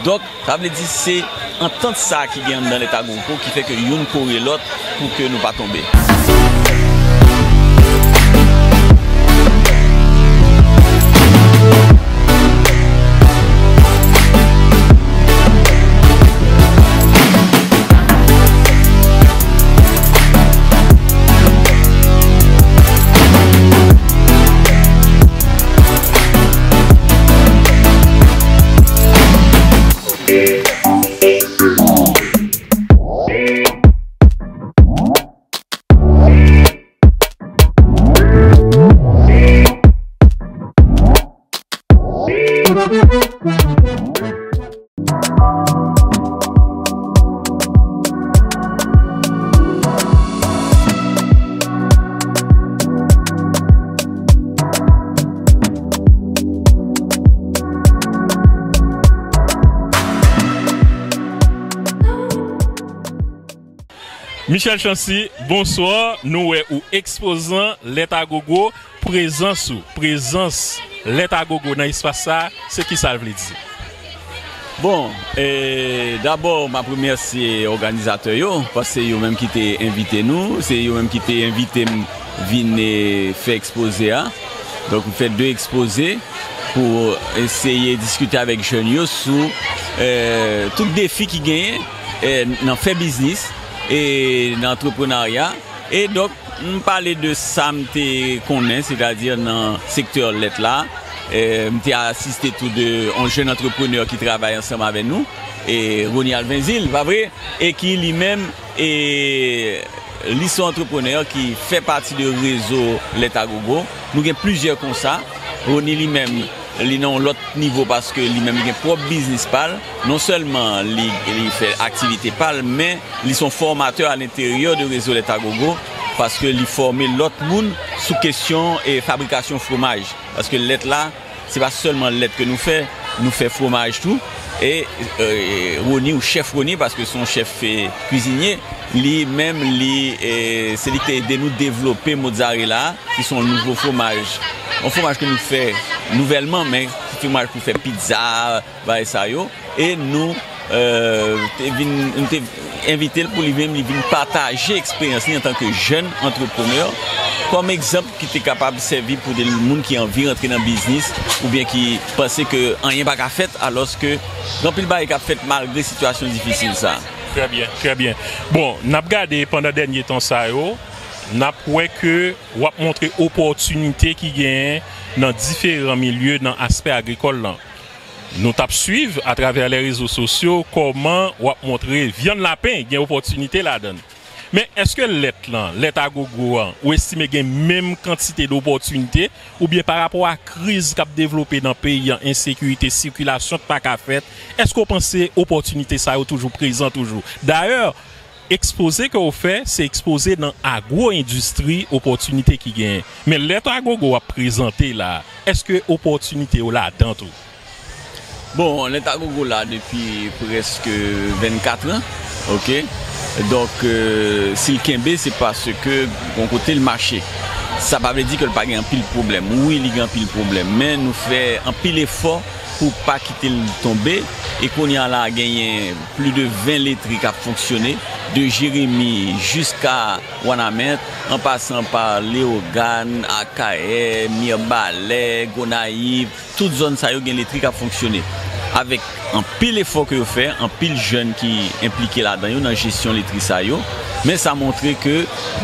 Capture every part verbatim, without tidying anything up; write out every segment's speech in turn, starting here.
Donk, sa vle di se antant sa a ki gen anndan Lèt Agogo ki fè ke youn kore lòt pou ke nou pa tonbe. Michel Chancy, bonswa. Nou wè ou ekspozan Lèt Agogo. Prezans ou, prezans Lèt Agogo nan espas sa a, se ki sa l vle di? Bon, e, dabò, m ap remèsye òganizatè yo, paske se yo menm ki te envite nou, se yo menm ki te envite m vin, e, fè ekspoze a. Donk, m fè de ekspoze pou eseye diskite avèk jèn yo sou, e, tout defi ki genyen, e, nan fè biznis e nan antreprenarya. E donk, m pale de sa m te konnen, sètadi nan sektè lèt la. E, m te asiste tou de yon jèn antreprenè ki travay ansanm avè nou, e Rony Alvenzil, pa vre? E ki li menm, e, li se yon antreprenè ki fè pati de rezo Lèt Agogo. Nou gen plizyè konsa. Rony li menm, li nan yon lòt nivo paske li menm li gen pwòp biznis pa l. Non sèlman li, li fè aktivite pa l, men li se yon fòmatè alenteryè de rezo Lèt Agogo, paske li fòme lòt moun sou kesyon e fabrikasyon fwomaj. Paske lèt la, se pa sèlman lèt ke nou fè, nou fè fwomaj tou. E, e, Rony, ou chèf Rony, paske se yon chèf, e, kwizinye, li menm, li, e, se li ki te ede nou devlope mozzarella, ki se yon nouvo fwomaj. Yon fwomaj ke nou fè nouvèlman, men se fwomaj pou fè pizza, bagay sa yo. E nou, e, te vin, nou te envite l pou li menm, li vin pataje eksperyans li antanke jèn antreprenè, kòm egzanp ki te kapab sèvi pou de moun ki anvi rantre nan biznis oubyen ki panse ke anyen pa ka fèt, alòske gen anpil bagay k ap fèt malgre sitiyasyon difisil sa a. Trè byen, trè byen. Bon, n ap gade pandan dènye tan sa yo, n ap wè ke w ap montre opòtinite ki genyen nan diferan milye nan aspè agrikòl lan. Nou t ap swiv atravè lè rezo sosyo kòman w ap montre vyann lapen gen opòtinite ladan l. Men èske lèt lan, lèt agogo an, ou estime gen menm kantite dopòtinite, oubyen pa rapò a kriz k ap devlope nan peyi an, ensekirite, sikilasyon k pa ka fèt, èske w panse opòtinite sa yo toujou prezan toujou? Dayè, ekspoze ke w fè, se ekspoze nan agwo-endistri, opòtinite ki genyen. Men lèt agogo w ap prezante la, èske opòtinite yo ladan tou? Bon, lèt agogo la depi prèske vennkat an, oke? Donk, e, si l kenbe, se paske gon kote l mache. Sa pa vle di ke l pa gen anpil pwoblèm. Wi, li gen anpil pwoblèm, men nou fè anpil efò pou pa kite l tonbe. E kounye a la, genyen plis de ven letri k ap fonksyone, de Jeremi jiska Wanament, an pasan pa Leyogàn, Akayè, Mibalè, Gonayiv, tout zòn sa yo gen letri k ap fonksyone. Avèk anpil efò ke yo fè, anpil jèn ki enplike ladan yo nan jesyon letri sa yo, men sa montre ke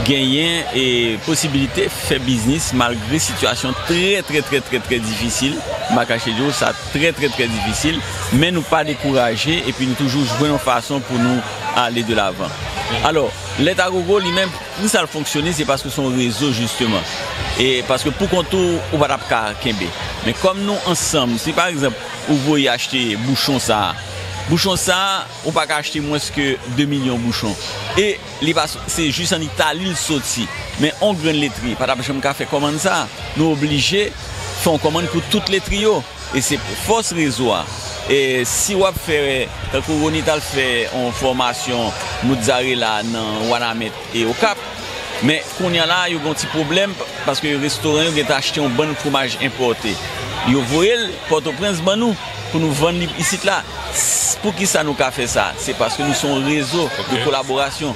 genyen e posibilite fè biznis malgre sitiyasyon trè, trè, trè, trè, trè difisil. M pa kache di w, sa trè, trè, trè difisil, men nou pa dekouraje epi nou toujou jwenn yon fason pou nou ale de lavan. Alò, lèt agogo li menm, pou sa l fonksyone, se paske se yon rezo, jisteman. E paske pou kont ou, ou pa t ap ka kenbe. Men kòm nou ansanm, si pa egzanp, ou voye achte bouchon sa a, bouchon sa a, ou pa ka achte mwens ke de milyon bouchon. E li pa, se jis ann Itali l soti. Men yon grenn letri pa t ap janm ka fè kòmann sa a. Nou oblije fè yon kòmann pou tout letri yo. E se fòs rezo a. E si w ap fè, tankou Rony t al fè yon fòmasyon mozzarella nan Wanament e Okap, men kounye a la, yo gen yon ti pwoblèm, paske restoran yo gentan achte yon bann fwomaj enpòte. Yo voye l Pòtoprens ban nou. pou nou vann li isit la. S- Poukisa nou ka fè sa? Se paske nou se yon rezo de Ok. kolaborasyon.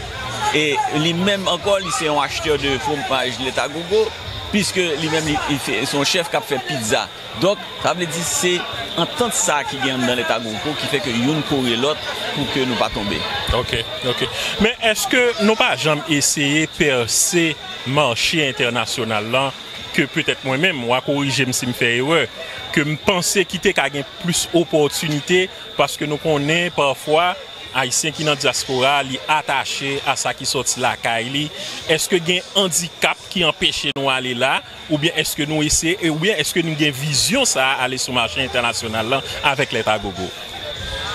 E li menm ankò, li se yon achtè de fwomaj lèt agogo, piske li menm li, li fè, se yon chèf k ap fè pizza. Donk, sa vle di se antant sa ki gen anndan lèt agogo ki fè ke youn kore lòt pou ke nou pa tonbe. Ok, ok. Men èske nou pa janm eseye pèse mache entènasyonal lan, ke petèt mwen menm, w a korije m si m fè erè, ke m panse ki te ka gen plis opòtinite, paske nou konnen pafwa Ayisyen ki nan dyaspora a, li atache a sa ki sòti lakay li. Èske gen andikap ki anpeche nou ale la, oubyen èske nou eseye, e oubyen èske nou gen vizyon sa a ale sou mache entènasyonal lan avèk lèt agogo?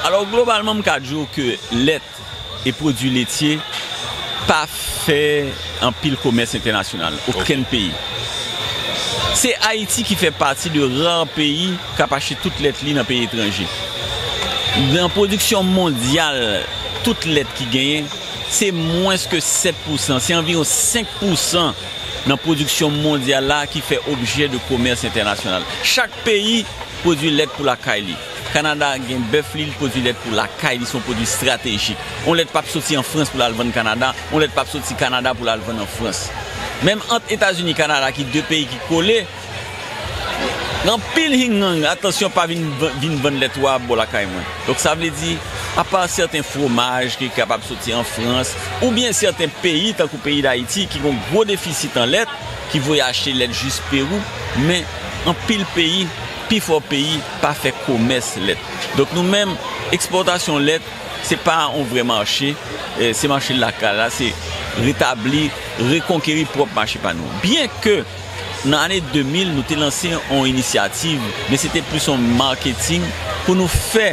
Alò, globalman, m ka di w ke lèt e pwodui letye pa fè anpil komès entènasyonal, okenn peyi. Se Ayiti ki fè pati de ra peyi k ap achte tout lèt li nan peyi etranje. Nan pwodiksyon mondyal, tout lèt ki genyen, se mwens ke sèt pousan, se anviwon senk pousan nan pwodiksyon mondyal la ki fè objè de komès entènasyonal. Chak peyi pwodui lèt pou lakay li. Kanada gen bèf li, li pwodui lèt pou lakay li, se yon pwodui estratejik. Yon lèt p ap soti an Frans pou l al vann Kanada, yon lèt p ap soti Kanada pou l al vann an Frans. Menm ant Etazini, Kanada, ki de peyi ki kole, anpil hingang, atansyon, pa vin, vin vann lèt ou a bò lakay mwen. Donk, sa vle di, apa sèten fwomaj ki kapab soti an Frans, oubyen sèten peyi, tankou peyi Dayiti, ki gon gwo defisit an lèt, ki voye achte lèt jis Pewou, men anpil peyi, pifò peyi, pa fè komès lèt. Donk, nou menm, ekspòtasyon lèt, se pa yon vrè mache, eh, se mache lakay la, se retabli, rekonkeri pwòp mache pa nou. Byen ke nan ane de mil, nou te lanse yon inisyativ, men se te plis yon maketing pou nou fè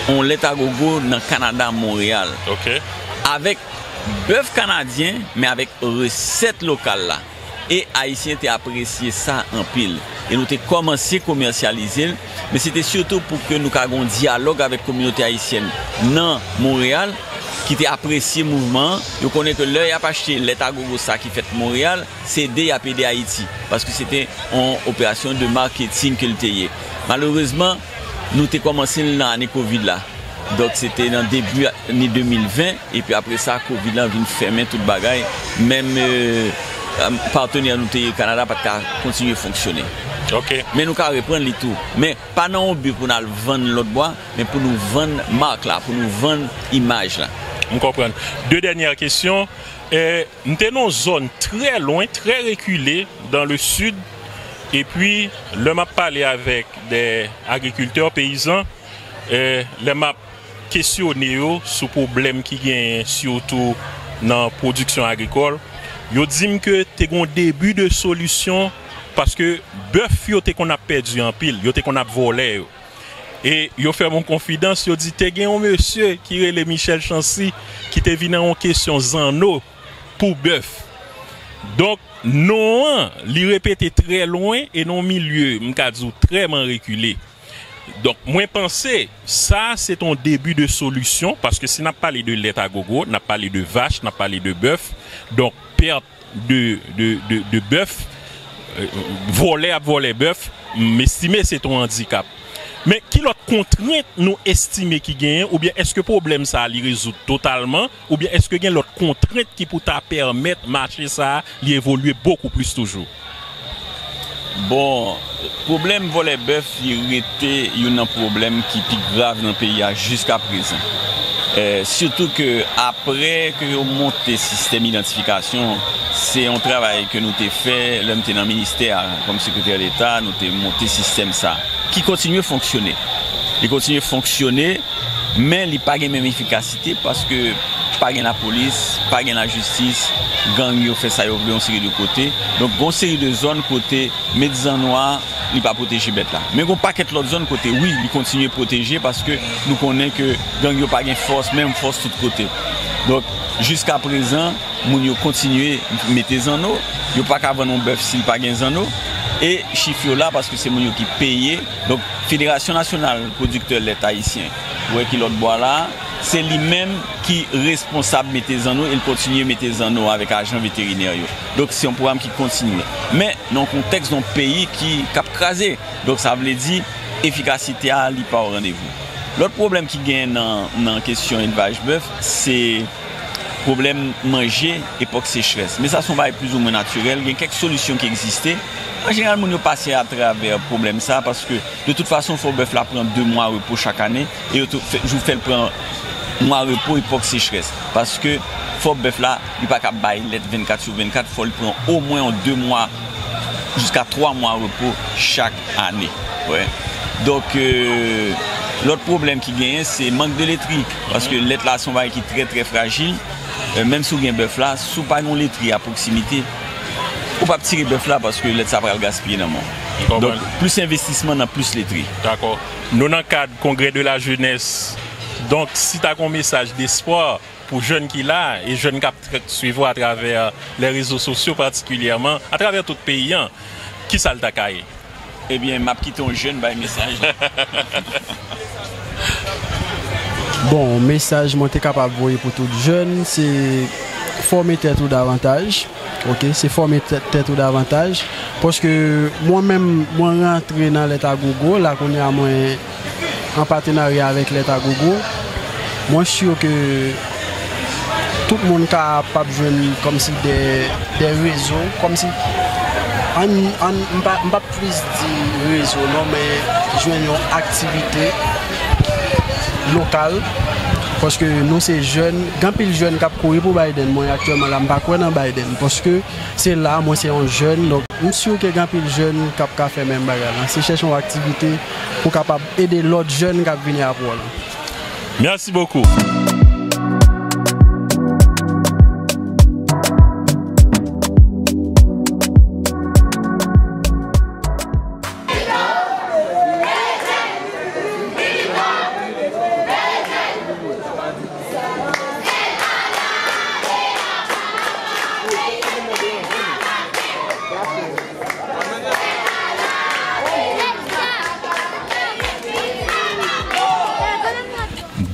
yon lèt agogo nan Kanada, Monreyal. Ok. Avèk bèf kanadyen, men avèk resèt lokal la. E Ayisyen te apresye sa anpil. E nou te kòmanse komèsyalize l, men se te sitou pou ke nou ka gen yon dyalòg avèk kominote ayisyèn nan Monreyal, ki te apresye mouvman an. Yo konnen ke lè y ap achte lèt agogo sa ki fèt Monreyal, se ede y ap ede Ayiti, paske se te yon operasyon de maketing ke l te ye. Malerezman, nou te kòmanse l nan ane kovid la. Donk, se te nan debi ane de mil ven, epi apre sa, kovid la vin fèmen tout bagay. Menm, eh, patenè nou te ye Kanada pa t ka kontinye fonksyone. Ok. Men nou ka reprann li tou. Men pa nan yon bi pou n al vann lòt bò a, men pou nou vann mak la, pou nou vann imaj la. M konprann. De dènyè kesyon. Eh, m te nan yon zòn trè lwen, trè rekile, dans le sud. Epi, lè m ap pale avèk de agrikiltè, peyizan, eh, lè m ap kesyone yo sou pwoblèm ki genyen, sitou nan pwodiksyon agrikòl, yo di m ke te gen yon debi de solisyon, paske bèf yo te konn ap pèdi anpil, yo te konn ap vòlè yo. E yo fè m yon konfidans, yo di te gen yon mesye ki rele Michel Chancy ki te vin nan yon kesyon zanno pou bèf. Donk, non an, li repete trè lwen e nan yon milye, m ka di w, trèman rekile. Donk, mwen panse, sa, se t on debi de solisyon, paske si n ap pale de lèt agogo, n ap pale de vach, n ap pale de bèf. Donk, pèt de, de, de, de bèf, eh, vòlè ap vòlè bèf, m estime se t on andikap. Men ki lòt kontrent nou estime ki genyen, oubyen èske pwoblèm sa a li rezoud totalman, oubyen èske gen lòt kontrent ki pou ta pèmèt mache sa a li evolye bokou plis toujou? Bon, pwoblèm vòlè bèf, li rete youn nan pwoblèm ki pi grav nan peyi a jiska prezan. Eh, sitou ke apre ke yo monte sistèm idantifikasyon, se yon travay ke nou te fè lè m te nan ministè a, kòm sekretè deta, nou te monte sistèm sa, ki kontinye fonksyone. Li kontinye fonksyone, men li pa gen menm efikasite paske pa gen lapolis, pa gen lajistis, gang yo fè sa yo vle yon seri de kote. Donk, gon seri de zòn kote met zanno a, li pa pwoteje bèt la. Men gon pakèt lòt zòn kote, wi, li kontinye pwoteje paske nou konnen ke gang yo pa gen fòs, menm fòs tout kote. Donk, jiska prezan, moun yo kontinye mete zanno, yo pa ka vann yon bèf si l pa gen zanno. E chif yo la paske se moun yo ki peye. Donk, Federasyon Nasyonal Pwodiktè Lèt Ayisyen, ou wè ki lòt bò a la, se li menm ki responsab mete zanno e l kontinye mete zanno avèk ajan veterinè yo. Donk, se yon pwogram ki kontinye. Men, nan yon kontèks yon peyi ki, k ap kraze. Donk, sa vle di, Efikasite a, li pa o randevou. Lòt pwoblèm ki genyen nan, nan kesyon elvaj bèf, se pwoblèm manje epòk sechrès. Men sa se yon bagay plizoumwen natirèl. Gen kèk solisyon ki egziste. An jeneral, moun yo pase atravè pwoblèm sa, paske de tout fason, fò bèf la pran de mwa repo chak ane, e yo tou fè, jou fè l pran mwa repo epòk sechrès. Paske fò bèf la, li pa ka bay lèt vennkat sou vennkat, fò l pran omwen yon de mwa jiska twa mwa repo chak ane. Wè. Donk, euh, lòt pwoblèm ki genyen, se mank de letri. Paske lèt la se yon bagay ki trè, trè frajil. Euh, menm si w gen bèf la, si w pa gen yon letri a pwoksimite, ou p ap tire bèf la paske lèt sa pral gaspiye nan men w. Konprann. Donk, plis envestisman nan plis letri. Dakò. Nou nan kad Congrès de la Jeunesse. Donk, si ta gen yon mesaj despwa pou jèn ki la, e jèn k ap t-, swiv ou atravè lè rezo sosyo patikilyèman, atravè tout peyi an, kisa l ta ka ye? Ebyen, m ap kite yon jèn bay mesaj. Bon, mesaj mwen te kapab voye pou tout jèn, se fòme tèt ou davantaj. Ok, se fòme tèt, tèt ou davantaj. Paske mwen menm, mwen rantre nan Lèt a Gogo, la kounye a mwen an patenarya avèk Lèt a Gogo. Mwen si ke tout moun kapab jwenn kòmsi de, de rezo, kòmsi, an, an, m pa, m p ap plis di rezo, non, men jwenn yon aktivite lokal, paske nou se jèn, gen anpil jèn k ap kouri pou Biden. Mwen aktyèlman la, m pa kwè nan Biden, paske se la, mwen se yon jèn, donk m si ke gen anpil jèn k ap ka fè menm bagay la. Se chèche yon aktivite pou kapab ede lòt jèn k ap vini apre w la. Merci beaucoup.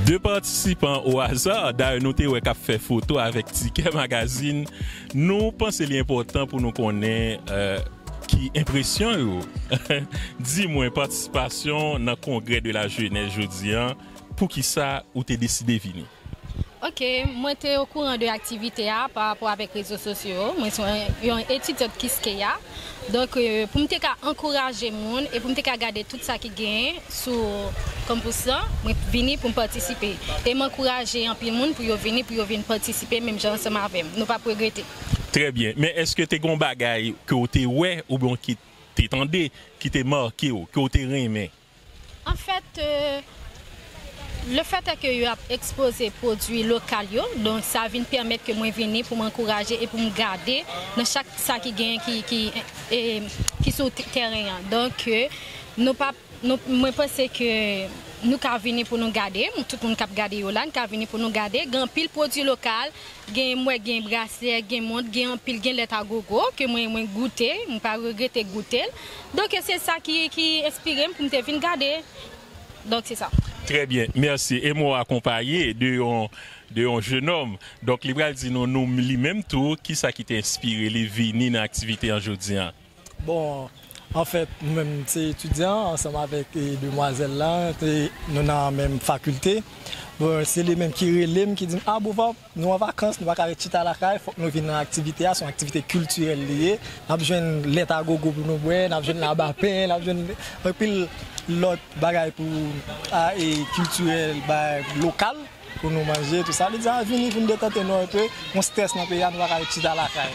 De patisipan o aza, dayè nou te wè k ap fè foto avèk Tikè Magazine. Nou panse li enpòtan pou nou konnen, euh, ki enpresyon yo. Di mwen, patisipasyon nan Congrès de la Jeunesse jodi a, poukisa ou te deside vini? Ok, mwen te okouran de aktivite a pa rapò avèk rezo sosyo yo. Mwen se yon, yon etidyant Kiskeya. Donk, euh, pou m te ka ankouraje moun e pou m te ka gade tout sa ki genyen sou kanpous lan, mwen vini pou m patisipe. E m ankouraje anpil moun pou yo vini, pou yo vin patisipe menm jan ansanm avè m. Nou p ap regrete. Trè byen. Men èske te gen yon bagay ke w te wè oubyen ki te tande, ki te make w, ke w te renmen? Anfèt, euh, le fèt ke yo ap ekspoze pwodui lokal yo, donk sa vin pèmèt ke mwen vini pou m ankouraje e pou m gade nan chak sa ki genyen ki, ki, e, ki sou t-, tèren an. Donk, euh, nou pa, nou, mwen panse ke nou ka vini pou nou gade, tout moun k ap gade yo la, nou ka vini pou nou gade. Gen anpil pwodui lokal, gen, m wè gen braslè, gen mont, gen anpil, gen lèt a gogo ke mwen, mwen goute, m pa regrete goute l. Donk, se sa ki, ki enspire m pou m te vin gade. Donk, se sa. Trè byen, mèsi. E m wè w akonpaye de yon, de yon jenòm. Donk, li pral di nou, nou, li menm tou, kisa ki te enspire li vini nan aktivite an jodi a. Bon, anfèt, mwen menm se etidyan ansanm avèk, e, demwazèl la, e, nou nan menm fakilte. Bon, se li menm ki rele m, ki di m, "A, Bouvap, nou an vakans, nou pa ka ret chita lakay, fòk nou vin nan aktivite a, se yon aktivite kiltirèl li ye. N ap jwenn lèt a gogo pou nou bwè, n ap jwenn labapen, n ap jwenn anpil lòt bagay pou, a, e, kiltirèl, bagay lokal." Pou nou manje, tou sa. Li di, "A, vini, vin detante nou enpe. Gon strès nan peyi a, nou pa ka ret chita lakay."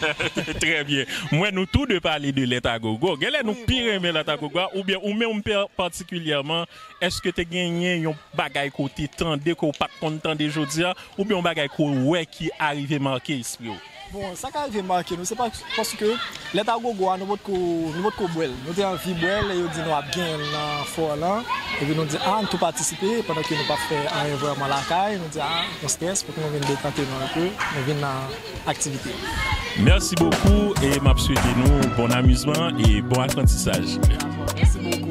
Trè byen. M wè nou tou de pale de lèt a gogo. Genlè nou pi renmen lèt a gogo a, oubyen ou menm pa-, patikilyèman, èske te genyen yon bagay ke w te tande, ke w pa t konn tande jodi a, oubyen yon bagay ke w wè ki arive make espri w? Bon, sa ka rive make nou, se pa, paske lèt a gogo a, nou potko, nou potko bwè l. Nou te anvi bwè l, e yo di nou ap genyen l nan fò lan. Epi nou di, "A, nou tou patisipe," pandan ke nou pa t fè anyen vrèman lakay. Nou di, "A, nou strès, fòk nou vin detante nou enpe, nou vin nan aktivite." Mèsi bokou, e m ap swete nou bon amizman e bon aprantisaj. Mèsi bokou.